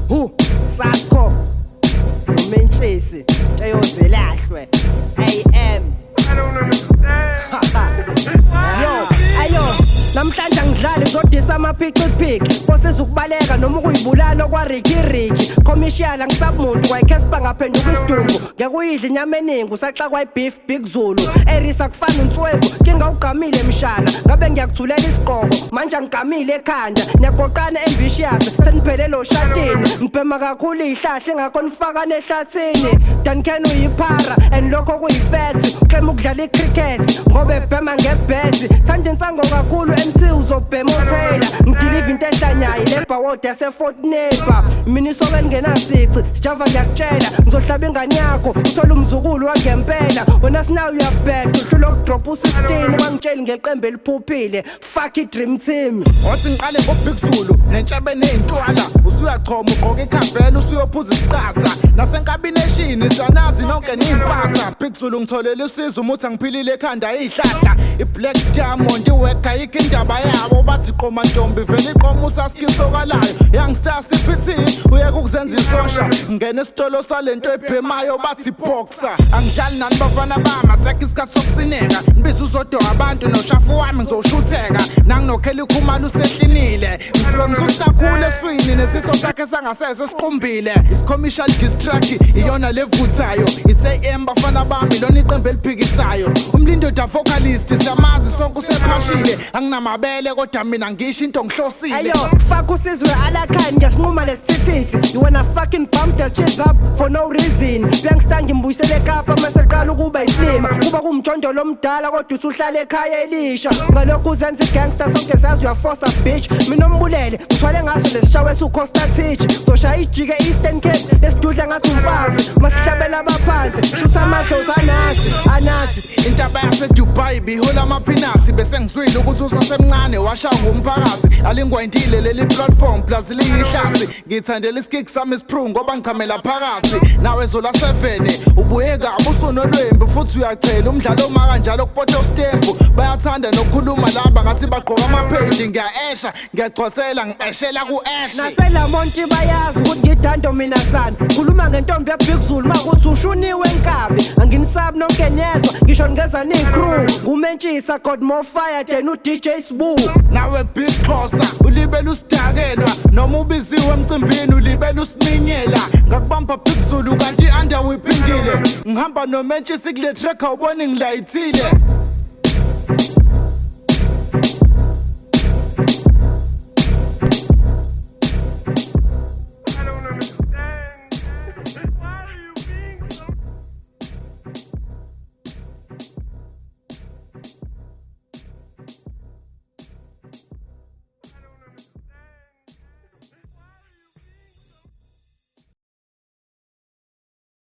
Hu Sasko nomentshisi eyozelahlwe AM. I don't understand. Yo, ayo, namhlanje angidlali, ngizodisa amaphixiphixi kosiza ukubaleka noma ukuyibulala okwaRicky Ricky commercial. Angisamuntu kwayiCasper, ngaphenduka isidumbu. Ngeke inyama eningi usaxakwa ibeef. Big Zulu erisa kufana unswembu, kinga ugamile mshana. Ngabe ngiyakuthulela isigqoko manje, angigamile ekhanda. Niyagoqana ambitious, seniphele lo shatini. Ngibhema kakhulu ihlahla, ingakho nifaka nehlathini. Duncan uyiphara and lokho kuyi-fact. Uklema ukudlala i-cricket ngoba ebhema ngebhethi. Thanda insango kakhulu, MC uzobhema uTaylor. Ngidiliva into ehlanyayo lebhawodi yase-Fort Napier. Mina isoke elingenasici sijava, ngiyakutshela, ngizohlaba ingane yakho uthole umzukulu wangempela. Wena sinawe uyabheda, uhlula ukudropha u-16. Bangitsheli ngeqembu eliphuphile, fuck i-dream team. Othi ngiqale ngoBig Zulu nentshebe ney'ntwala, usuyachoma ugqoka ikhavela, usuyophuza isiqatha nasenkabineshini. Siyanazi nonke niyimpatha. Big Zulu, ngitholele usizo umuthi, angiphilile ekhanda iy'hlahla. I-Black Diamond iweka, ayikho indaba yabo. Bathi qoma ntombi, vele iqoma usaskisokalayo. Youngstar CPT, uyeke ukuzenza isosha. Ngena esitolo salento ebhemayo, bathi boxer. Angidlali nani bafana bami, asekho isikhathi sokusineka. Nibiza uzodwa abantu noshafu wami, ngizoshutheka nanginokhela ikhumalo usehlinile. Ngisuke ngisusi kakhulu eswini nesitho sakhe sangasese siqumbile. Is-commercial diss track iyona levuthayo. It's AM bafana bami, lona iqembu eliphikisayo. Umlindo da vocalist siyamazi sonke, usephashile. Anginamabele kodwa mina ngisho into ngihlosile. Ayo, fuck usizwe alakhani, ngiyasinquma lesithithi. You wanna fucking bump the cheese up for no reason. Youngster ngimbuyisele eKapa mase liqala ukuba isilima. Kuba kumjondolo omdala kodwa usuhlala ekhaya elisha. Ngalokhu uzenza igangster, sonke sazi uyaforce, bitch. Mina ombulele ngithwale ngaso lesishawe esuCosta Teach. Ngizoshaya ijike Eastern Cape lesidudla ngathi umfazi. Masihlabela abaphansi, shutha amadlozi anathi anathi. Intaba yaseDubai bihola amapinathi. Bese ngizwile ukuthi usasemncane washaya ngumphakathi. Alingwayindile leli platform plus liyihlathi. Ngithandela iskik sami isipru ngoba ngichamela phakathi. Nawe Zola 7 ubuye kabi, usunolwembu futhi uyachela umdlalo oma kanjalo kupoto stempu. Bayathanda nokukhuluma laba ngathi bagqoka amaphenti. Ngiya-esha, ngiyagcwasela, ngi-eshela ku-eshe. Naselamonti bayazi ukuthi ngidando mina sana. Khuluma ngentombi yaBig Zulu makuthi ushuniwe enkabi. Anginisabi nonke, niyezwa, ngisho ningeza niyi-crew. Ngumentshisa, got more fire than u-DJ Sbu. Nawe Big Xhosa, ulibele usidakelwa noma ubiziwe emcimbini, ulibele usiminyela. Ngakubamba Big Zulu kanti i-under uyiphindile. Ngihamba nomentshisi kule track, awuboni ngilayithile.